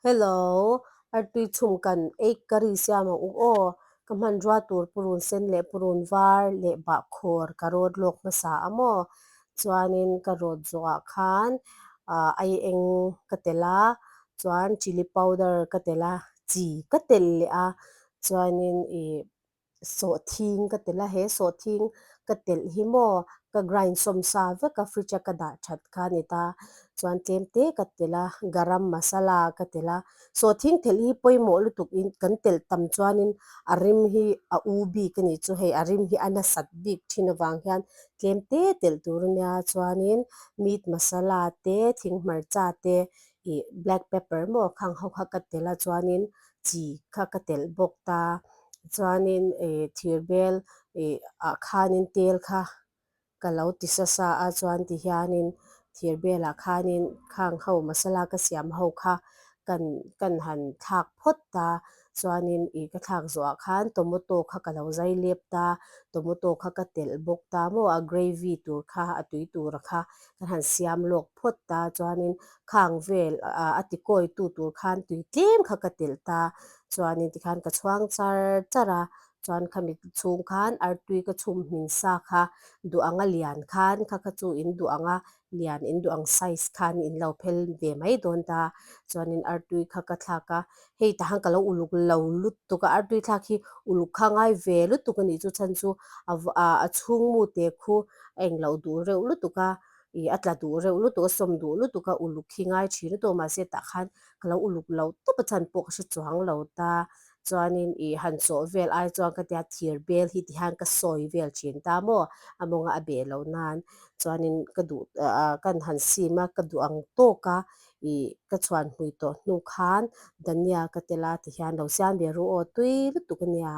Hello, artui chhum kan ei curry siam ang u aw. Ka hmanrua tur purun sen leh purun var leh bahkhawr ka rawt lawk hmasa a maw? Chuanin ka rawt zawhah khan ah ai eng ka telh a, chuan chilli powder ka telh a, chi ka telh leh a, chuanin ih Sawhthing ka telh a, he sawhthing ka telh hi maw ka grind sawm sa vek a fridge a ka dah that kha a ni ta, chuan tlem te ka telh a, garam masala ka telh a, sawhthing thelh hi pawimawh lutuk in kan telh tam chuanin a rim hi a u bik a nih chu hei a rim hi a nasat bik thin avang hian tlem te telh tur a nia chuanin meat masala te thing hmarcha te ih black pepper maw khang ho kha ka telh a chuanin chi kha ka telh bawk ta chuanin ih thir bel ih ah khanin tel kha ka lo ti sa sa a chuan ti hianin thir belah khanin khang ho masala ka siam ho kha kan kan han thlak phawt ta chuanin ih ka thlak zawhah khan tomato kha ka lo zai lep ta tomato kha ka telh bawk ta maw a gravy tur kha a tui tura kha kan han siam lawk phawt ta chuanin khang vel ah a tikawi tu tur khan tui tlem kha ka telh ta chuanin tikhan ka chhuang char char a chuan khami chhung khan artui ka chhum hmin sa kha duh anga lian khan kha kha chu in duh anga lian in duh ang size khan in lo phel ve mai dawn ta chuanin artui kha ka thlak a hei tah khan ka lo uluk lo lutuk a artui thlak hi uluk kha ngai ve lutuk a nih chu chhan chu a chhung mu te khu a englo duh reuh lutuk a ih a tla duh reuh lutuk a sawm duh lutuk a uluk hi ngai thin lutuk a mahse tah khan ka lo uluk lo tawp a chhan pawh ka hre chuang lo ta chuanin ih han chawh vel ai chuan ka tia thir bel hi ti hian ka sawi vel thin ta maw a mawnga a beh loh nan chuanin ka duh ah kan han sim a ka duh ang tawk a ih ka chhuan hmui tawh hnu khan dhania ka tel a ti hian lo siam ve ru aw tui lutuk a nia.